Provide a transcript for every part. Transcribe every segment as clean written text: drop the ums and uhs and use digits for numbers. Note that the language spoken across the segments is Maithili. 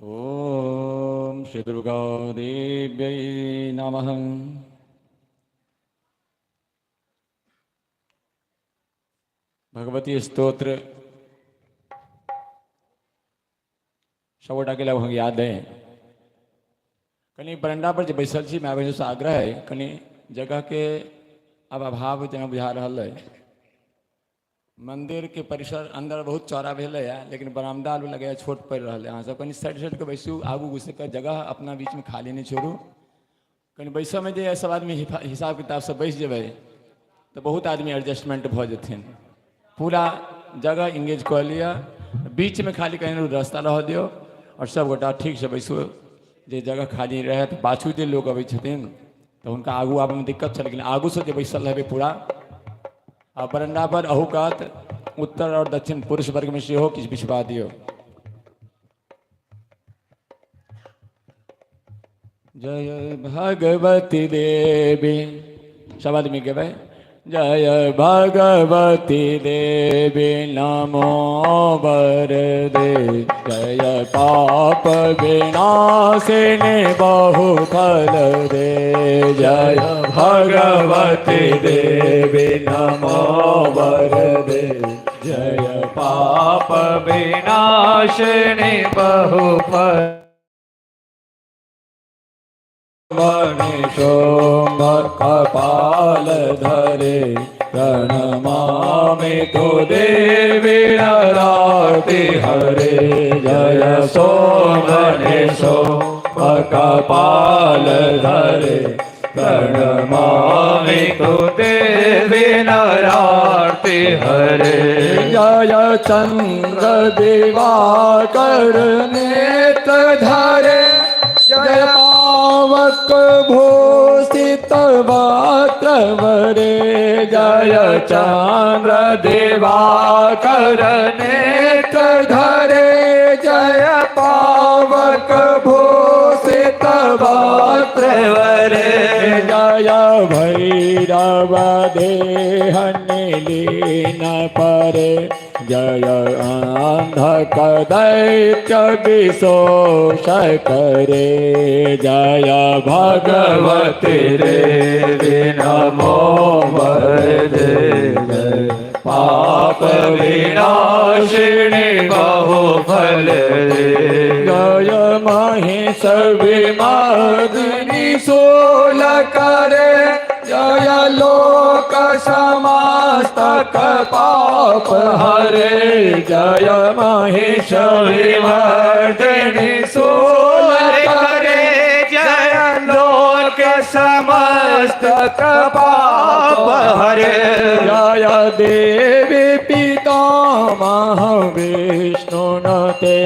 ओम श्री दुर्गा देव्यै नमः। भगवती स्तोत्र सबगोटा के लगभग याद है। कनि बरंडा पर जे बैसल छी, माय बहिन से आग्रह है, कनि जगह के अब अभाव जेना बुझा रहल है। मंदिर के परिसर अंदर बहुत चौड़ा भेलै है, लेकिन बरामदा लगैया छोट पड़ि रहल है। अहाँ सब कनि साइड साइड के बैसू, आगू घुसि के जगह अपना बीच में खाली नहीं छोड़ू। कनि बैसऽमे जे सब आदमी हिसाब किताबसँ बैस जेबै तऽ बहुत आदमी एडजस्टमेंट भऽ जेथिन। पूरा जगह इंगेज कऽ लिअ, बीचमे खाली कनि रास्ता रहऽ दियौ आओर सबगोटा ठीकसँ बैसू। जे जगह खाली रहै तऽ पाछू जे लोक अबै छथिन तऽ हुनका आगू आबैमे दिक्कत छै, लेकिन आगूसँ जे बैसल रहबै पूरा आ बरंडा पर अहू कात उत्तर और दक्षिण पुरुष वर्ग में सेहो किछु बिछवा दियौ। जय भगवती देवी, सब आदमी गेबै। जय भगवती देवी नमो वरदे, जय पाप विनाशिनी बहु फल दे। जय भगवती देवी नमो वरदे, जय पाप विनाशिनी बहुफल। मणि शुंभ कपाल धरे, प्रणमामि तो देवी नराति हरे। जय सोमनि शुंभ कपाल धरे, प्रणमामि तो देवी नरार्ति हरे। जय चंद्र दिवाकर नेत्र धरे, जय पावक भूषित वस्त्र जय चंद्र दिवाकर नेत्र धरे, जय पावक भूषित वस्त्र वरे। जय भैरव देह लीन परे, जय अंधक दैत्य विशोष करे। जय भगवती देवी नमो वरदे, जय पाप विनाशिनी बहुफल दे। जय महेश विमर्दिनी शूल करे, जय लोक समस्त पाप हरे। जय महेश विमर्दिनी शूल करे, जय लोक समस्त पाप हरे। जय देवी पितामह विष्णु नते,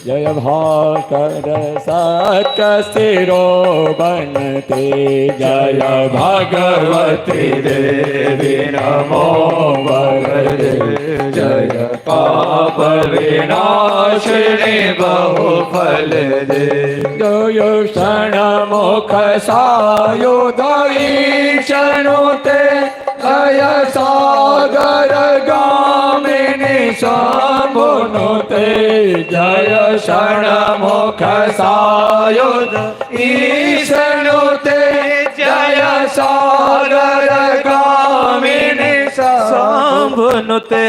जय भास्कर सत्य शिरो बनते। जय भगवती देवी नमो वरदे, जय पाप विनाशिनी बहुफल दे। जय षण्मुख सायुधीशनुते, जय सागर गामिनी शम्भुनुते। जय षण्मुख सायुध ईशनुते, जय सागर गामिनी शम्भुनुते।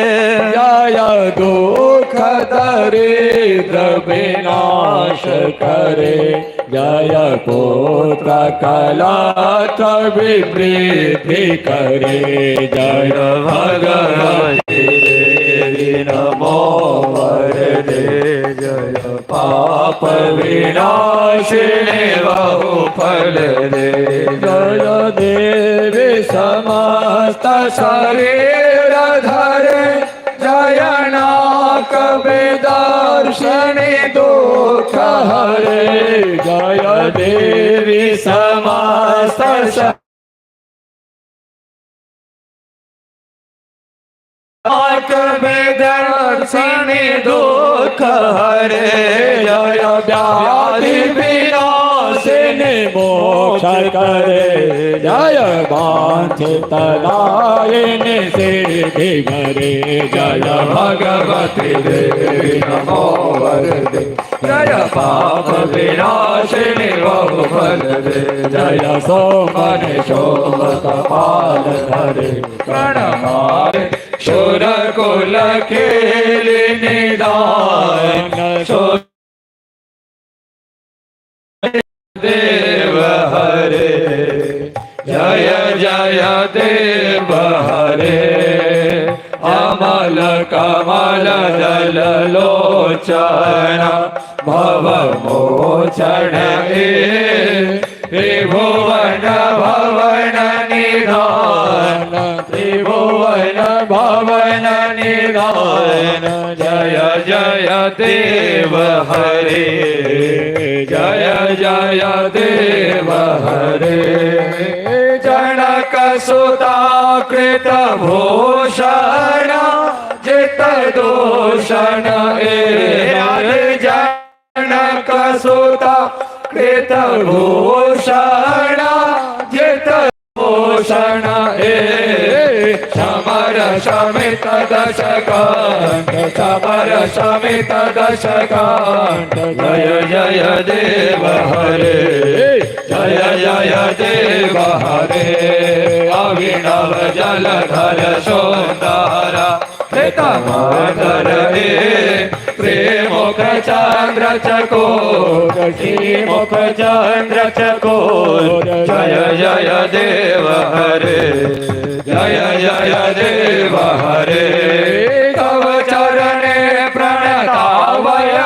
जय दुख दरिद्र विनाश करे, जय पुत्र कलत्र विवृद्धि करे। जय भगवती देवी नमो वरदे, जय पाप विनाशिनी बहुफल दे। जय देवी समस्त शरीर धरे, जय नाक विदर्शनि दुख हरे। जय देवी समस्त દર્શિની દુઃખ હરે, જય વ્યાધિ વિનાશિની મોક્ષ કરે, જય વાંછિત દાયિની સિદ્ધિ કરે, જય જય ભગવતી દેવી નમો વરદે, જય પાપ વિનાશિની બહુ ફલ દે, જય જય સોમન શોભ કપાલ ધરે પ્રણમાય. શુર કુલ ખેલી નિદાન શુર દેવ હરે, જય જય દેવ હરે. અમલ કમલ દલ લોચન ભવ મોચન એ, ત્રિભુવન ભવન નિધાન, ત્રિભુવન ભવન નિધાન, જય જય દેવ હરે, જય જય દેવ હરે. જનક સુતા કૃત ભૂષણ જીત દૂષણ એ, જનક સુતા કૃત ભૂષણ જીત ભૂષણ એ, સમર સમિત દશકાંત, સમર સમિત દશકાંત, જય જય દેવ હરે, જય જય દેવ હરે. અભિનવ જલધર સુંદર ધર એ, ત્રિમુખ ચંદ્ર ચકોર, શ્રીમુખ ચંદ્ર ચકોર, જય જય દેવ હરે, જય જય દેવ હરે. તવ ચરણે પ્રણતાવય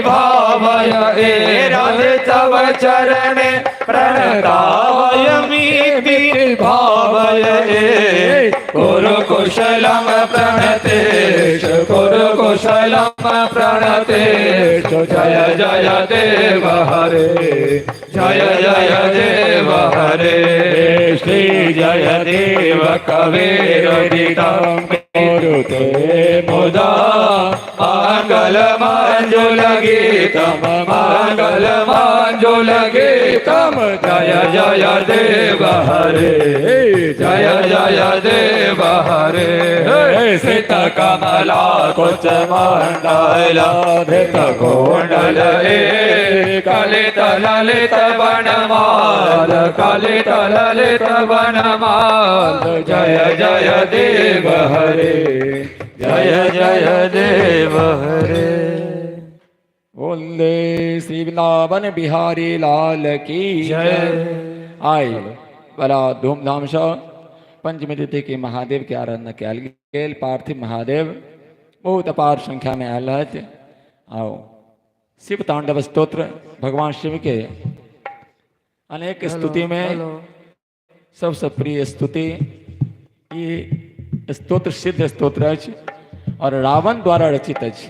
ભાવય એ રાધે, તવ ચરણે પ્રણતાવય મી ભાવય એ, કુરુ કુશલમ પ્રણતેશ, કુરુ કુશલમ પ્રણતેશ, જય જય દેવ હરે, જય જય દેવ હરે. શ્રી જય દેવ કવેરોદિતમ કુરુતે મુદા મંગલ મંજુલ ગીતમ, મંગલ મંજુલ ગીતમ, જય જય દેવ હરે, જય જય દેવ હરે. સીત કમલા કુચ મંડલ ધૃત કુંડલ એ, કલિત લલિત વનમાલ, કલિત લલિત વનમાલ, જય જય દેવ હરે, જય જય દેવ હરે. બોલે શ્રી વૃંદાવન बिहारी लाल की જય. आइ बड़ा धूमधाम से पंचमी तिथि के महादेव के आराधना कयल गेल। पार्थिव महादेव बहुत अपार संख्या में आयल रहथि। आओ शिव तांडव स्तोत्र, भगवान शिव के अनेक स्तुति में सबसे प्रिय स्तुति ई स्तोत्र सिद्ध स्तोत्र अछि और रावण द्वारा रचित अछि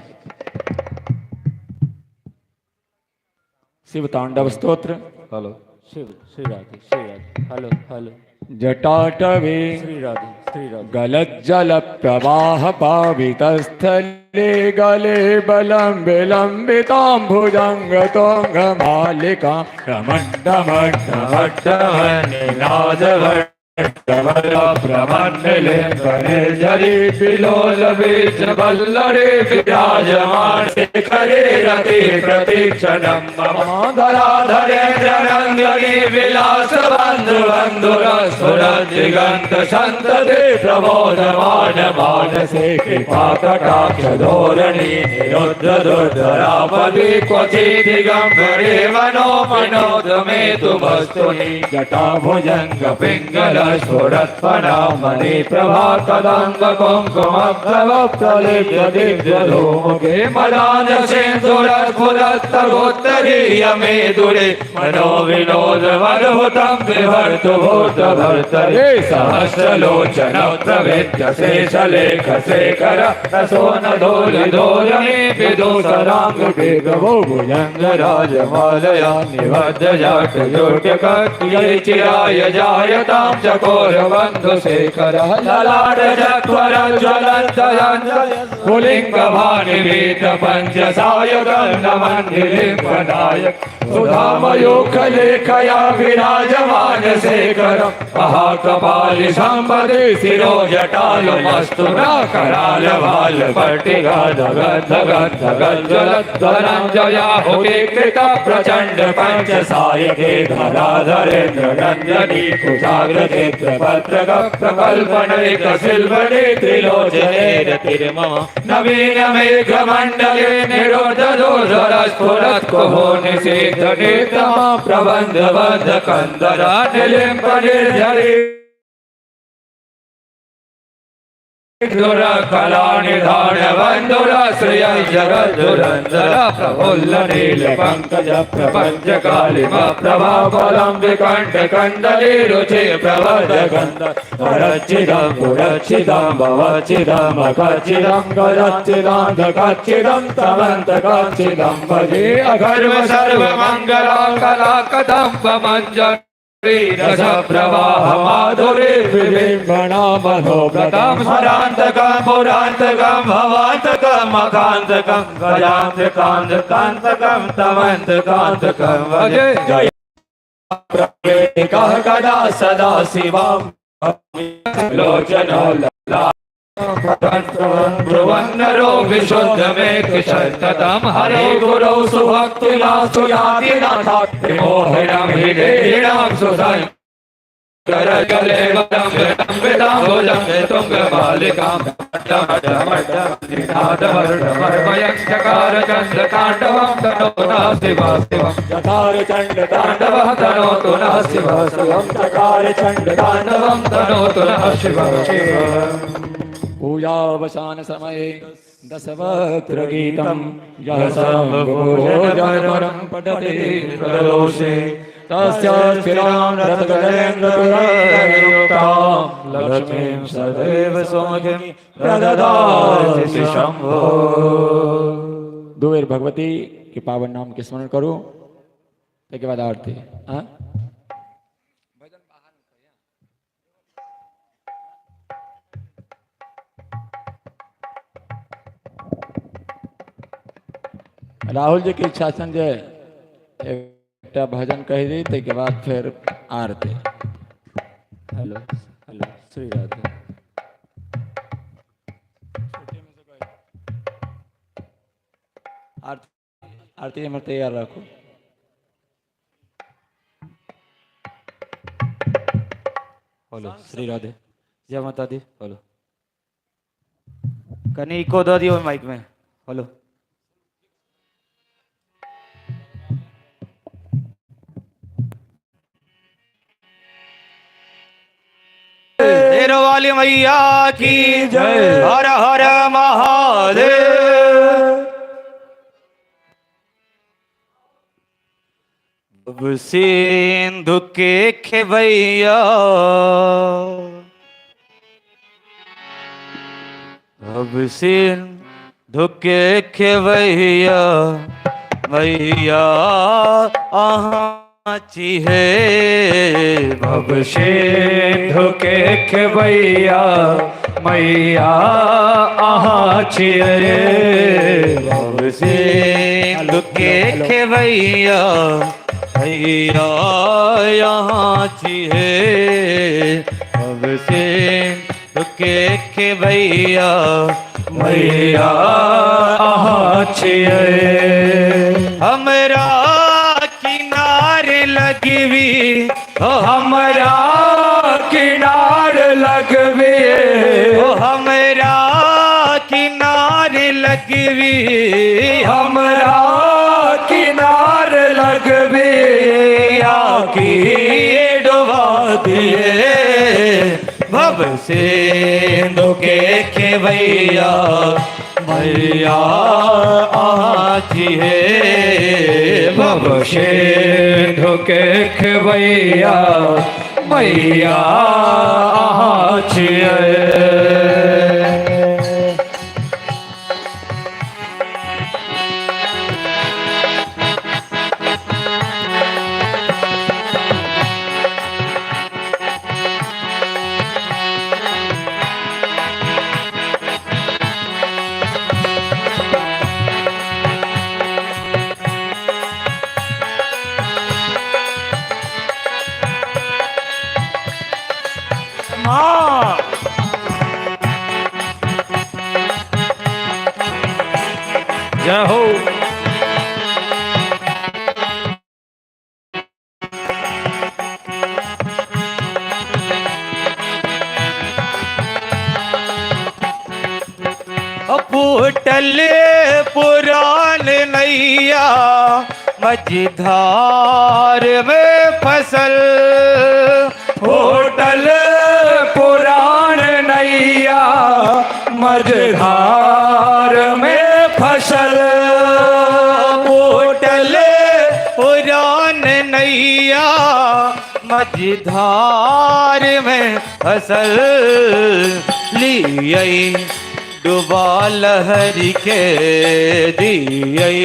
Shiv Tandav Stotra. Hello Shiv Shri Radhe, Shri Radhe, hello hello. जटाटवी श्री राधे, श्री राधे। गलज्जल प्रवाह पावितस्थले गले बलं विलम्बिताम्भुजङ्ग तुङ्गमालिकां रमण्डमण्डमण्डमनिनादवण्डमलप्रमण्डलेन्द्रनिर्झरी विलोल बीज वल्लरे विराजमान शिखरे रति प्रतीक्षणं मम धराधरेन्द्रनन्दनी विलास बन्धु बन्धुर सुर दिगन्त सन्तति प्रबोधमान मानसे कृपा कटाक्ष धोरणि निरुद्ध दुर्धरापदि क्वचित् दिगम्बरे मनो मनोद मे तु वस्तुनि जटाभुजङ्ग पिङ्गल स्फुरत्फणामणि प्रभा कदम्ब कुङ्कुमप्रवक्तलिप्यदिव्यधूमुखे मदान सिन्दुर स्फुरत्तगोत्तरीय मे दुरे मनो विनोद मद्भुतं बिभर्तु भूत भर्तरे सहस्रलोचन प्रविद्य शेषलेख शेखर रसोन धोलि धोरणे विदोसराङ्गुटे प्रभो भुजङ्ग राजमालया निबद्ध जाट जोटक चिराय जायतां चकोर बन्धु शेखर ललाट चत्वर ज्वलन्तरञ्ज पुलिङ्ग भानिवीत पञ्च सायकन्नमन्दिलिम्बनायक सुधामयोखलेखया विराजमान शेखर महाकपालि सम्पदे शिरो जटालुमस्तु न कराल भाल पट्टिका धगन्ध गन्ध गज्ज्वलद्धनञ्जयाहुति कृत प्रचण्ड पञ्च सायके धराधरेन्द्र रञ्जनी कुशाग्रचेत्र पत्रक प्रकल्पनैक शिल्पने त्रिलोचने रतिर्मम नवीन मेघमण्डले निरोधदोषरस्फुरत्कुहो निषेधनेतम प्रबन्ध बन्ध कन्दरा निलिम्ब निर्झरी कला निधान बन्धुर श्रिय जगद्धुरन्धर प्रफुल्ल नील पंकज प्रपंच कालिम प्रभाफलं विकण्ठ कन्दले रुचि प्रबद गन्ध हरचिदं पुरचिदं भवचिदं अकचिदं गरचिदं धकचिदं तमन्तकचिदं भजे अघर्म सर्वमङ्गला कला कदम्ब मञ्जरी रस प्रवाह माधुरी विबिम्बणा मनोव्रतं हरान्तकं पुरान्तकं भवान्तकं अकान्तकं गजान्तकान्तकान्तकं तमन्तकान्तकं भजे जय प्रवेकः कदा सदा शिवां लोचनो ब्रुवन्नरो विशुद्धमेकशततं हरे गुरौ सुभक्तिना सुयाति नाथा विमोहिनं हि देहिनां सुसं करकलेवलं विदाम्बुजं तुङ्गमालिकां चकार चन्द्रताण्डवं तनोतु नः शिवः शिवं चकार चण्ड ताण्डवः तनोतु नः शिवः शिवं चकार चण्ड ताण्डवं तनोतु नः शिवः शिवः। पूजावसान समये दशवक्त्रगीतं यः शम्भुभोजनपरं पठति प्रदोषे तस्य स्थिरां रथगजेन्द्रपुरयुक्तां लक्ष्मीं सदैव सुमुखीं प्रददाति शम्भो। दो बेर भगवती के पावन नाम के स्मरण करू, ताहिके बाद आरती। हाँ, राहुल जी के इच्छा छनि जे एकटा भजन कहि दी, ताहिके बाद फेर आरती। Hello hello, Shri Radhe. आरती आरती हमर तैयार राखू। हेलो, श्री राधे, जय माता दी। हेलो, कनी इको दऽ दियौ माइक में। हेलो। वाली मैया की जय। हर हर महादेव। अब सिंधु के खेवैया, अब सिंधु के खेवैया मैया अहाँ चिहे। भव सिंधु के खेवैया मैया अहाँ छियै। भव सिंधु के खेवैया मैया यहाँ छिहे। भव सिंधु के खेवैया मैया अहाँ छियै। हमरा किनार लगवी हो, हमरा किनार लगबे, हो हमरा किनार लगवी, हमरा किनार लगबे आकी डुबा दिए। भव सिंधु के खेवैया मैया अहाँ छिहे। भव सिंधु के खेवैया मैया अहाँ छियै। जय हो। फूटल पुरान नैया मझधार में फसल। होटल पुराण नैया मझधार में फसल। फूटल पुरान नैया मझधार में फसल। लियै डुबा लहर के दियै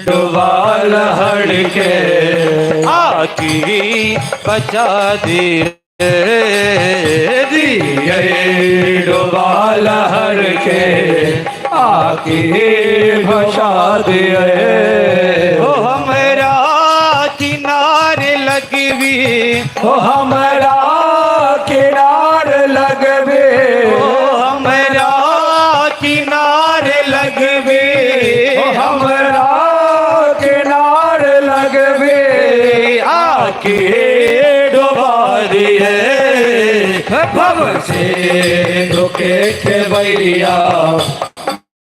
डुबा लहर के आकी बचा दिए। दिए डुबा लहर के आके भसा दिए। ओ हमरा किनार लगवी। ओ हमरा किनार लगबे। ओ हमरा किनार लगवी। ओ हमरा किनार लगबे आके डुबा दिए। भव से धोखे के बैरिया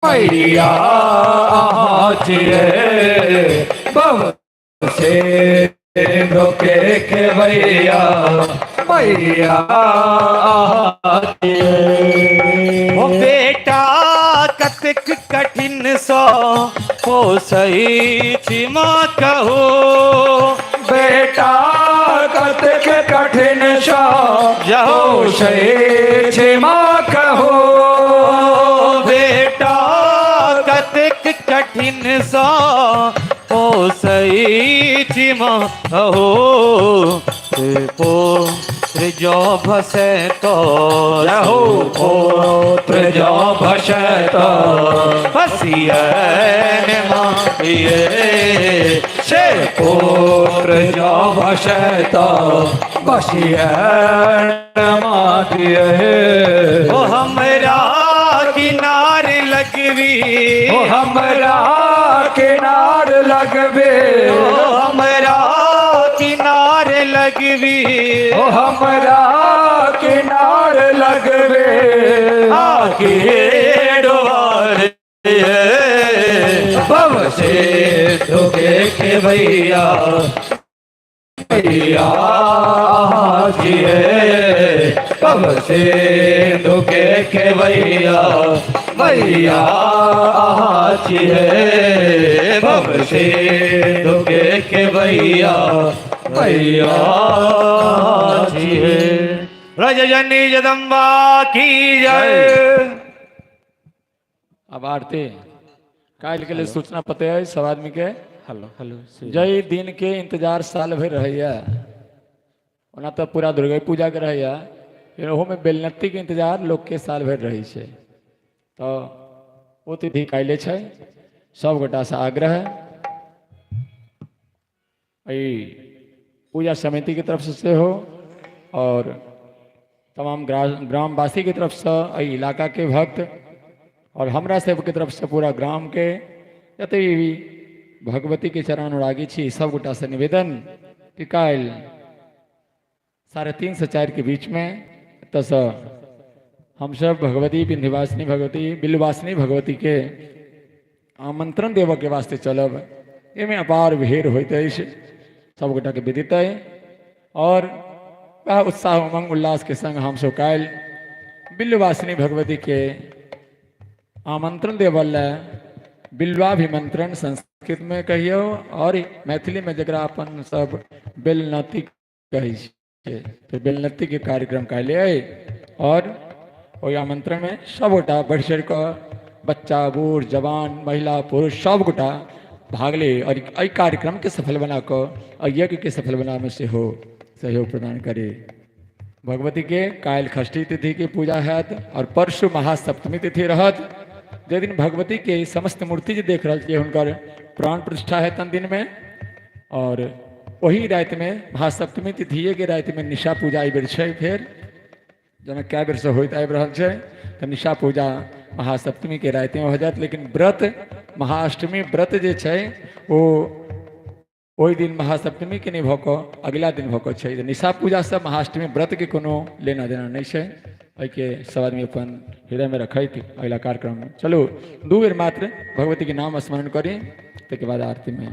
मैया छिए। भव से धोखे के बैरिया मैया छिए। ओ बेटा कतेक कठिन सो पोसई छी माँ कहो। बेटा कतेक कठिन सा जहो क्षमा कहो। बेटा कतेक कठिन सो पोसई छी माँ कहो। से पुत्र जो भसे तो जहो पुत्र जो भसत फसियन माँ से पुत्र जो भसत बसियन माटिए। ओ हमरा किनार लगवी। ओ हमरा किनार लगबे। ओ हमरा किनार लगवी। ओ हमरा किनार लगबे आके डुबार बम से धोखे के भैया भैया जिए। बम से धोखे के भैया भैया जिए। बम से धोखे के भैया भैया जिए। रजनी जगदम्बा की जय। अब आरती काल्हि के लेल सूचना पते अइ सब आदमी के। हेलो हेलो श्री जय दिन के इंतजार साल भरि रहैया, ओना तऽ पूरा दुर्गे पूजा के रहैया, लेकिन ओहोमे बेलनत्ती के इंतजार लोकके साल भरि रहै छै। तऽ ओ तिथि काल्हि छै। सब गोटासँ आग्रह एहि पूजा समिति के तरफसँ सेहो और तमाम ग्रामवासी के तरफसँ, एहि इलाका के भक्त और हमरा सबके तरफसँ पूरा ग्राम के जते भी भगवती के चरण अनुरागी छी सब गोटासँ निवेदन कि काल्हि 3:30 से 4 के बीच में एतऽसँ हमसब भगवती विंध्यवासिनी भगवती बिल्वासिनी भगवती के आमंत्रण देबऽ के वास्ते चलब। एहिमे अपार भीड़ होइत अछि, सब गोटाके विदित अइ। और वएह उत्साह उमंग उल्लास के संग हमसब काल्हि बिल्ववासिनी भगवती के आमंत्रण देबऽ लए बिल्वाभिमंत्रण संस्कृत में कहियौ और मैथिली में जकरा अपन सब बेलनती कहै छियै, तऽ बेलनती के कार्यक्रम काल्हि अइ। और ओहि आमंत्रण में सब गोटा बढ़ि चढ़ि कऽ बच्चा बूढ़ जवान महिला पुरुष सब गोटा भाग ले और एहि कार्यक्रम के सफल बना कऽ एहि यज्ञ के सफल बनाबऽ में सेहो सहयोग प्रदान करे। भगवती के काल्हि षष्ठी तिथि के पूजा हैत और परसू महासप्तमी तिथि रहत, जे दिन भगवती के समस्त मूर्ति जे देख रहल छियै हुनकर प्राण प्रतिष्ठा हेतनि दिन में। और ओही राति में महासप्तमी तिथिये के राति में निशा पूजा एहि बेर छै, फेर जेना कए बेरसँ होइत आबि रहल छै, तऽ निशा पूजा महासप्तमी के राति में हो जायत, लेकिन व्रत महाअष्टमी व्रत जे छै ओ ओहि दिन महासप्तमी के नहि भऽ कऽ अगिला दिन भऽ कऽ छै। निशा पूजासँ महाअष्टमी व्रतके कोनो लेना देना नहि छै। एहिके सब आदमी अपन हृदयमे रखैत अगिला कार्यक्रम चलू। 2 बेर मात्र भगवती के नाम स्मरण करी, ताहिके बाद आरतीमे।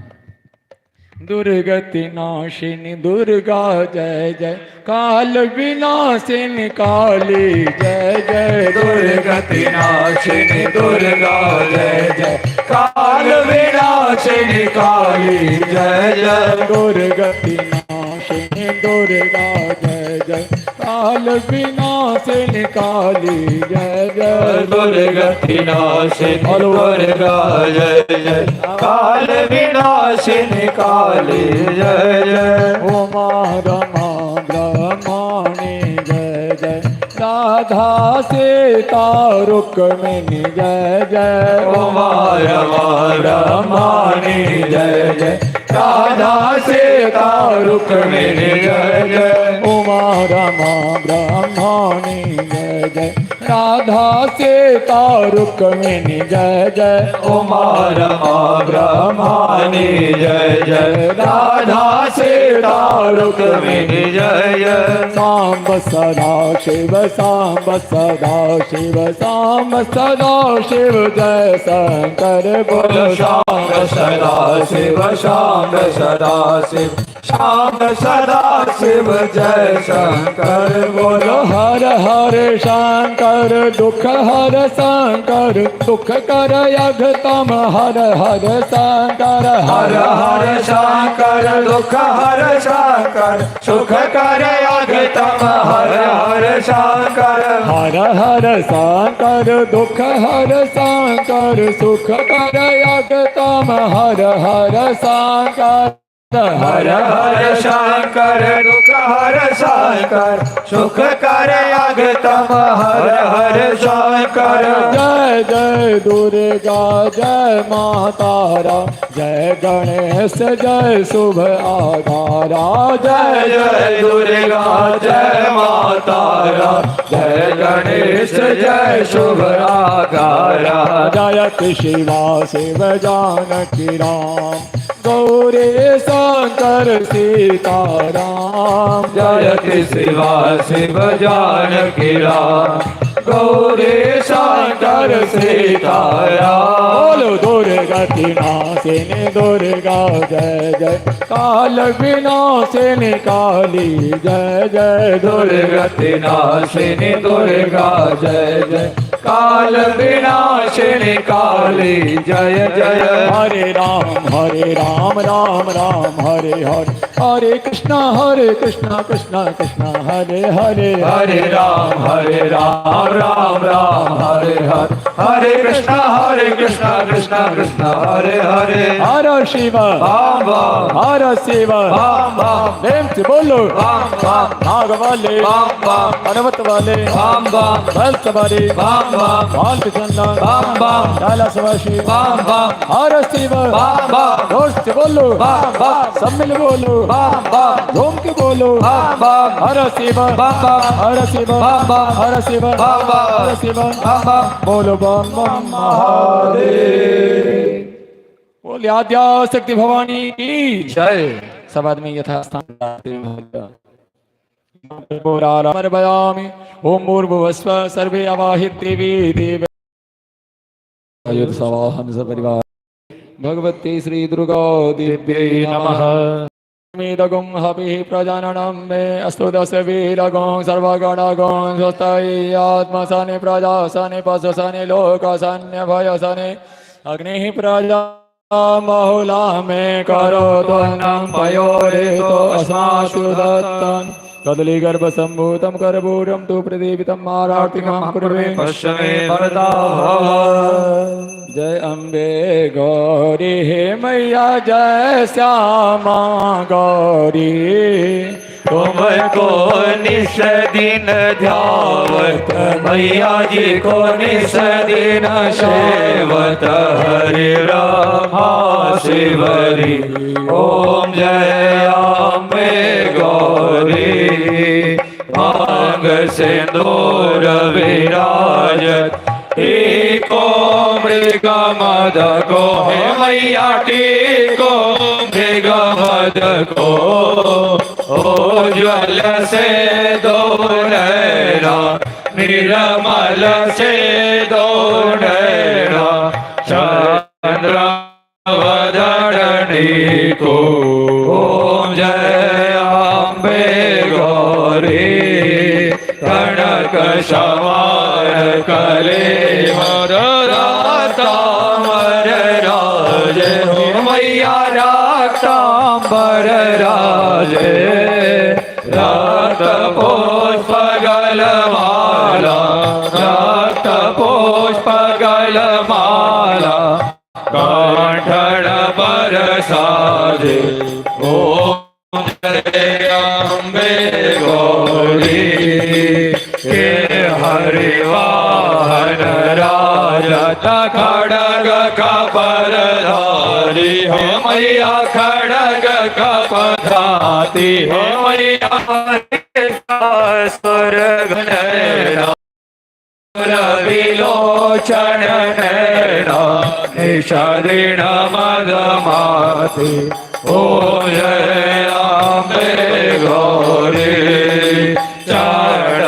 दुर्गति नाशिनी दुर्गा जय जय, काल विनाशिनी काली जय जय। दुर्गति नाशिनी दुर्गा जय जय, काल विनाशिनी काली जय जय। दुर्गति नाशिनी दुर्गा जय जय, काल विनाशिनी काली जय जय। दुर्गति नाशिनी दुर्गा जय जय, काल विनाशिनी काली जय जय। उमा रमा ब्रह्माणी जय जय, राधा सीता रुक्मिणी जय जय। उमा रमा ब्रह्माणी जय जय, राधा सीता रुक्मिणी जय जय। उमा रमा ब्रह्माणी जय जय, राधा सीता रुक्मिणी जय जय। उमा रमा ब्रह्माणी जय जय, राधा सीता रुक्मिणी जय जय। सांब सदा शिव सांब सदा शिव सांब सदा शिव जय शंकर बोल बोल। शाम सदा शिव शाम सदा शिव शाम सदा शिव जय शंकर बोल। हर हर शंकर दुख हर शंकर दुख कर अघतम हर हर शंकर। हर हर शंकर दुख हर शंकर सुख कर अघतम हर हर शंकर। हर हर शंकर दुख हर शंकर सुख कर अघतम हर हर शंकर। हर हर शंकर दुख हर शंकर सुख कर अघतम हर हर शंकर। जय जय दुर्गा जय मातारा जय गणेश जय शुभ आधारा। जय जय दुर्गा जय मातारा जय गणेश जय शुभ आकारा। जयत शिवा शिव जानकी राम गौरी शंकर सीताराम। जयति शिवा शिव जानकी राम गौरी शंकर सीताराम। बोलो दुर्गति नाशिनी दुर्गा जय जय, काल विनाशिनी काली जय जय। दुर्गति नाशिनी दुर्गा जय जय, काल विनाशिनी काली जय जय। हरे राम राम राम हरे हरे, हरे कृष्णा कृष्णा कृष्णा हरे हरे। हरे राम राम राम हरे हरे, हरे कृष्णा कृष्णा कृष्णा हरे हरे। हर शिव बाम बाम हर शिव बाम बाम प्रेम से बोलो। बाम बाम नाग वाले बाम बाम पर्वत वाले बाम बाम भक्त वाले बाम बाम बाल चंदन बाम बाम कैलाशवासी बाम बाम हर शिव बाम बाम जोर से बोलो बाम बाम सब मिल बोलो बाम बाम झूम के बोलो बाम बाम हर शिव बाम बाम हर शिव बाम बाम हर शिव बाम बाम हर शिव बाम बाम बोलो बम बम महादेव। बोल आद्या शक्ति भवानी की जय। सब आदमी यथास्थान समर्पयामि। ओम भूर्भुवस्व सर्वे अवाहित देवी देव सवाहन सपरिवार भगवती श्री दुर्गा दिव्यै नमः। मेदगुं हविः प्रजाननं मे अस्तु दश वीरगुं सर्वगणगुं स्वस्तये आत्मसनि प्रजासनि पशुसनि लोकसन्य भयसनि अग्निः प्रजा बहुला मे करोत्वन्नं पयोरेतो अस्मासु दत्तं कदलीगर्भसम्भूतं करबूढं तु प्रदीपितं मारार्तिकं कुर्वे पश्य मे वरदा भव। जय अम्बे गौरी हे मैया जय श्यामा गौरी। तुमको निस दिन ध्यावत मैया जी को निस दिन सेवत। हरे रामा शिवरी ओम जय अम्बे गौरी। मांग सिंदूर विराजत एको मृत मृग मद को, हे मैया टीको मृग मद को। उज्ज्वल से दो नैना, निर्मल से दो नैना, चंद्र वदनी को। ओम जय अम्बे गौरी, कनक समान कलेवर, रक्तांबर राजे, हो मैया रक्तांबर राजे। रक्त पुष्प गलमाला, रक्त पुष्प गलमाला, कंठन पर साजे। ओम जय अम्बे गौरी, के हरिवाहन राजत, खड़ग कपर धारी, हो मैया खड़ग कपधाती, हो मैया सुर विलोचन नैना, निषदिन मदमाती। ओ जय अम्बे गौरी, चढ़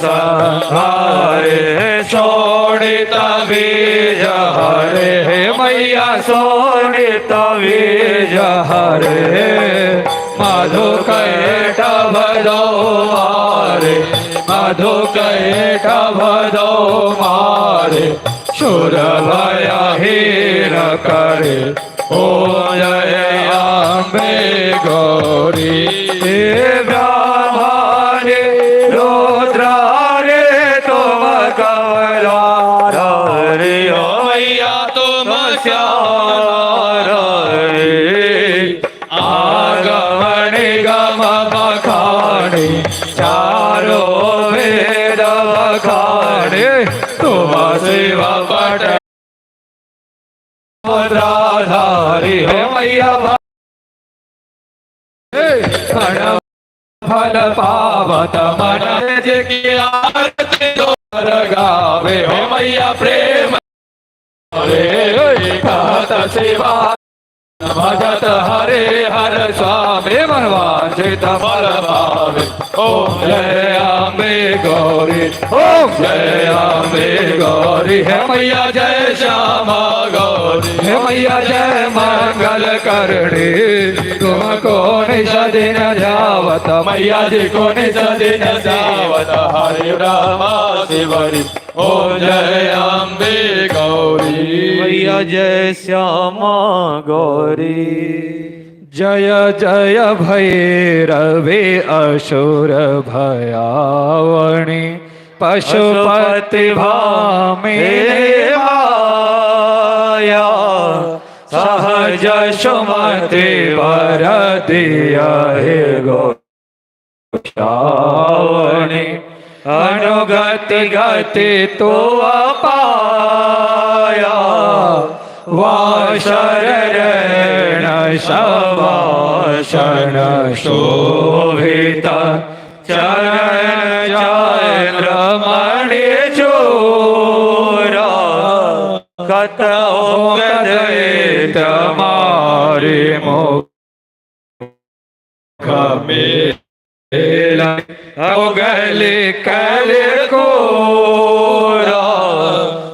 संहारे, शोणित बीज हरे, हे मैया शोणित बीज हरे। मधु कैटभ दो मारे, मधु कैटभ दो मारे, सुर भयहीन करे। ओ जय अम्बे गौरी, ब्रह्मारे रुद्रारे, तुम कमलाधारी, हो मैया तुम श्यामारे। आगम निगम बखाने, चारों वेद बखाने, तुम शिव पट मुद्राधारी, हो मैया फल पावत मन जे की आरती गावे, हो मैया प्रेम रे कहत शिवा भजत हरे हर स्वामी, मनवांछित फल पावे। ओम जय अम्बे गौरी, ओम जय अम्बे गौरी, हे मैया जय श्यामा गौरी, हे मैया जय मंगल करणी। तुमको निश दिन जावत, मैया जी को निश दिन जावत, हरे ब्रह्मा शिवरी। ओम जय अम्बे गौरी, मैया जय श्यामा गौरी। जय जय भैरवी असुर भयावणी, पशुपति भामिनी माया, सहज सुमति बर दिया हे गोसावणी, अनुगति गति तो पाया, वासर रैण सवासन शोभित, चरण चंद्रमणि चूरा, कत मारे मुख मेला, गले कल कोरा,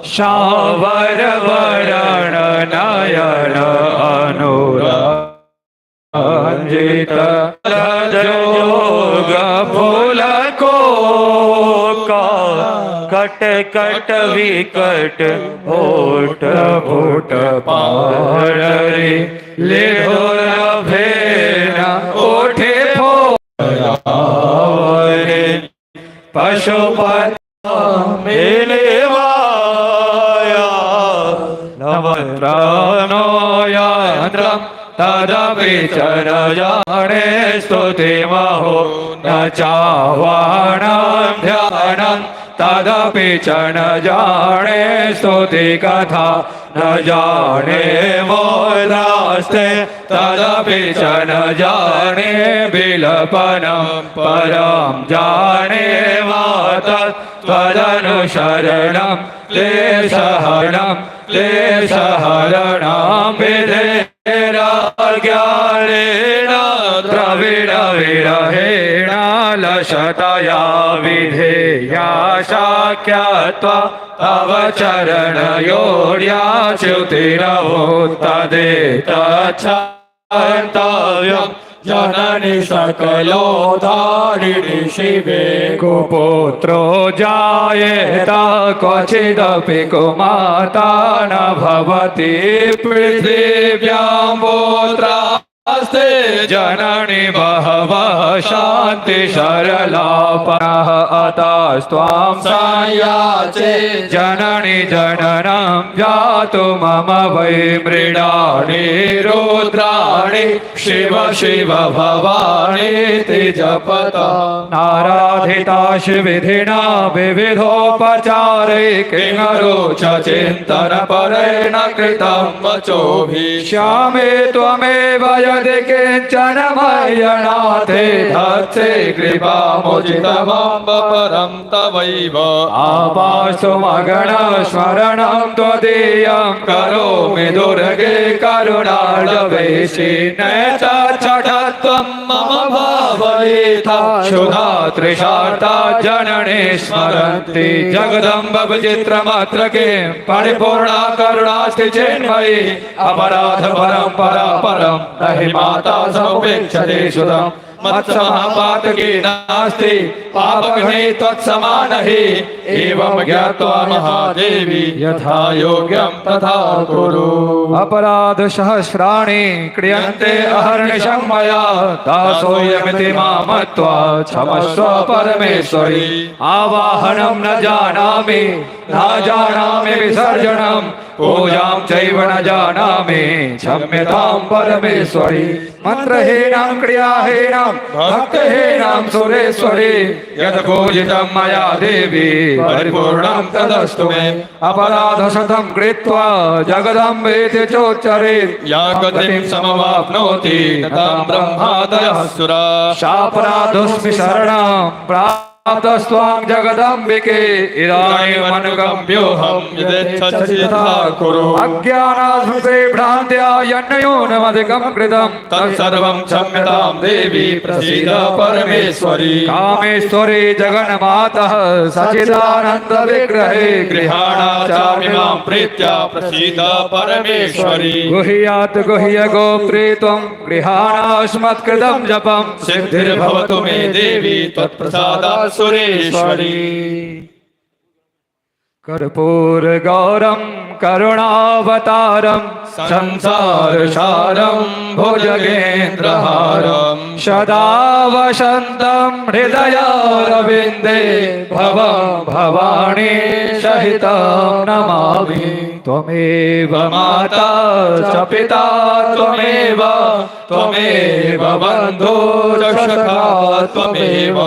शावर वरण नयन अनुरंजित, जोग फूल को कट कट विकट होठ फूट पारे ले फेना उठे फोरे, पशुपति मेले माया, नवत्रानो यंत्रम तदपि चर जाने स्तुति महो, न चावाणां ध्यानं। तदपि च न जाने स्तुति कथा न जाने मोदास्ते तदपि च न जाने विलपनं परं जाने माता त्वदनुशरणं क्लेशहरणं क्लेशहरणं विधेराज्ञानेन द्रविण विरहेण लशतया विधेया शाक्यत्वा तव चरणयोर्याच्युतिरवोत्तदेतच्छन्तव्यं जननि सकलोधारिणि शिवे। कुपुत्रो जायेत क्वचिदपि कुमाता न भवति पृथिव्यां पुत्रास्ते जननि बहवः शान्ति सरलापनः अतस्त्वां संयाचे जननि जननं जातु मम वै मृडाणि रुद्राणि शिव शिव भवानीति जपत नाराधिताशि विधिना विविधोपचारै किं रोच चिन्तन परेण कृतं वचोभिः श्यामे त्वमेव यदि किञ्चन मय्यनाथे धत्से कृपामुचितमम्ब परं तवैव आपासुमगण स्मरणं त्वदीयं करोमि दुर्गे करुणालवेशि न चठत्वं मम भावयेथा क्षुधा तृषार्ता जननी स्मरन्ति जगदम्ब विचित्रमात्र किं परिपूर्णा करुणास्ति चेन्मयि अपराध परम्परा परं न हि माता समुपेक्षते सुतम् मत्समः नास्ति पापघ्ने त्वत्समानहि एवं ज्ञात्वा महादेवी यथा योग्यं तथा कुरु। अपराध सहस्राणि क्रियन्ते अहर्निशं मया दासोऽयमिति मामत्वा क्षमस्व परमेश्वरि। आवाहनं न जानामि न जानामि विसर्जनं पूजां चैव न जानामि क्षम्यतां परमेश्वरि। मन्त्रहीनं क्रियाहीनं भक्तहीनं सुरेश्वरि यत् पूजितं मया देवी परिपूर्णं तदस्तु मे। अपराधशतं कृत्वा जगदम्बेति चोच्चरेत् या गतिं समवाप्नोति न तां ब्रह्मादयः सुरा। शापराधोऽस्मि शरणं प्राप्तस्त्वां जगदम्बिके इदानीमनुगम्योऽहं यदेच्छसि तथा कुरु। अज्ञानास्मृते भ्रान्त्या यन्नयोनमधिकं कृतं तत्सर्वं क्षम्यतां देवी प्रसीद परमेश्वरी। कामेश्वरी जगन्मातः सचिदानन्द विग्रहे गृहाणाचामिमां प्रीत्या प्रसीद परमेश्वरी। गुह्यात् गुह्य गोप्त्री त्वं गृहाणास्मत्कृतं जपं सिद्धिर्भवतु मे देवी त्वत्प्रसादात् सुरेश्वरी। कर्पूर गौरं करुणावतारं संसारसारं भुजगेन्द्रहारं सदा वसन्तं हृदयारविन्दे भवं भवानी सहितं नमामि। त्वमेव माता च पिता त्वमेव त्वमेव बन्धुश्च सखा त्वमेव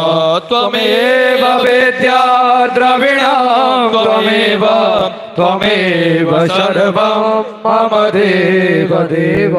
त्वमेव विद्या द्रविणं त्वमेव त्वमेव सर्वं मम देव देव।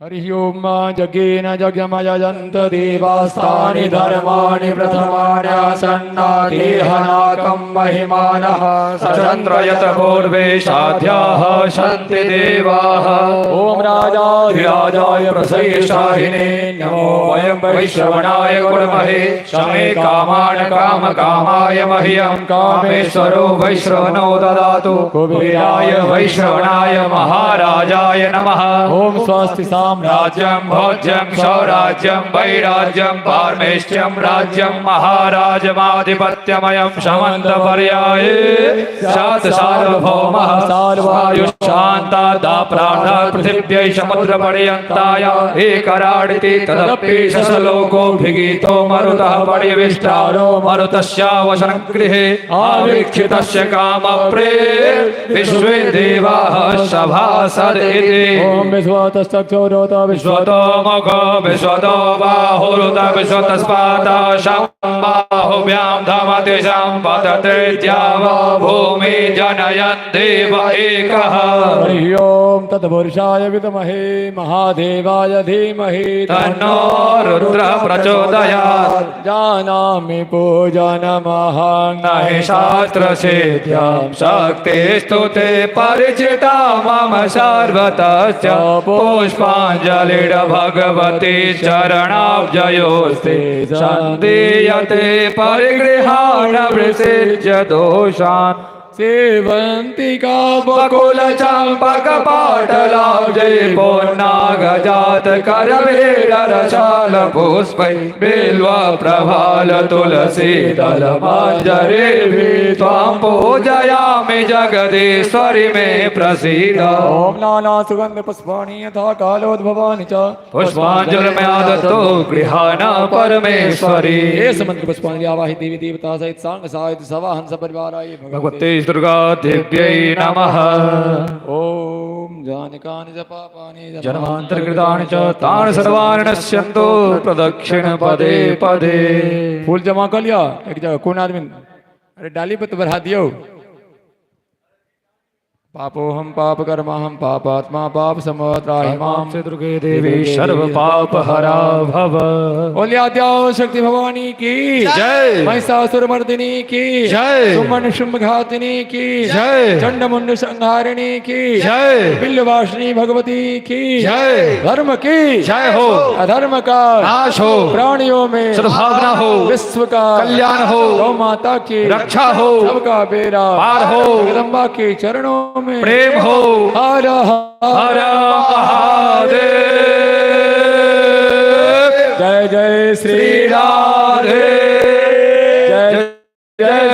हरि ओम जगेन जगमयजन्त देवास्तानि धर्माणि प्रथमान्यासन्नादेहनाकं महिमानः सचन्द्रयत पूर्वे साध्याः सन्ति देवाः। ॐ राजाधिराजाय प्रसयशाहिने नमो वयं वैश्रवणाय कुर्महे शमे कामान् काम कामाय मह्यं कामेश्वरो वैश्रवणो ददातु। कुबेराय वैश्रवणाय महाराजाय नमः। ॐ स्वस्ति साम्राज्यं भोज्यं सौराज्यं वैराज्यं पारमेष्ठ्यं राज्यं महाराजमाधिपत्यमयं समन्तपर्याये सात सार्वभौमः सार्वायुषान्तादा प्राणात् पृथिव्यै समुद्रपर्यन्ताय एकराडिति तदपि शशलोकोऽभिगीतो मरुतः परिविष्टारो मरुतस्यावसनगृहे आवीक्षितस्य कामप्रे विश्वे देवाः सभासद इति। ॐ विश्वतश्चक्षुरो विश्वश्रोता विश्वतो मुखो विश्वतो बाहुरुत विश्वतस्पाता शम्बाहुभ्यां धमति सम्पतते द्यावा भूमि जनयन् देव एकः। हरि ओम तत्पुरुषाय विद्महे महादेवाय धीमहि तन्नो रुद्रः प्रचोदयात्। जानामि पूजनमहं नहि शास्त्रसिद्ध्यां शक्तिस्तु ते परिचिता मम सर्वतश्च पुष्पाञ्जलिर्भगवती चरणाब्जयोस्ते सन्दीयते परिगृहाण वृषिज्य दोषान्। सेवन्तिका बकुल चम्पक पाटलाब्जै पोन्नागजात करवीररसाल पुष्पै बिल्व प्रभाल तुलसी दलमाञ्जरीभिः त्वां पूजयामि जगदीश्वरि मे प्रसीद। ओम नाना सुगंध पुष्पाणि यथा कालोद्भवानि च पुष्पाञ्जलिमया दत्तो गृहाण परमेश्वरी। एष मंत्र पुष्पांजलि आवाहि देवी देवता सहित सांग साहित सवाहन सपरिवाराय भगवते दुर्गा देव्यै नमः। ओम जानिकानि च पापानि जन्मान्तर्कृतानि च तानि सर्वाणि नश्यन्तु प्रदक्षिण पदे पदे। फूल जमा कर लिया एक जगह, कौन आदमी अरे डाली पर तो बढ़ा दियो। पापोहम पाप कर्माहम पापात्मा पाप समत्राहि माम से दुर्गे देवी सर्व पाप हरा भव। ओल्याद्याओ शक्ति भवानी की जय। महिषासुर मर्दिनी की जय। सुमन शुंभ घातिनी की जय। चंडमुंड संहारिणी की जय। बिल्लवासिनी भगवती की जय। धर्म की जय हो। अधर्म का नाश हो। प्राणियों में सद्भावना हो। विश्व का कल्याण हो। गौ माता की रक्षा हो। सबका बेड़ा पार हो। जगदम्बा के चरणों में प्रेम हो। हर हर महादेव। जय जय श्री श्री राधे। जय जय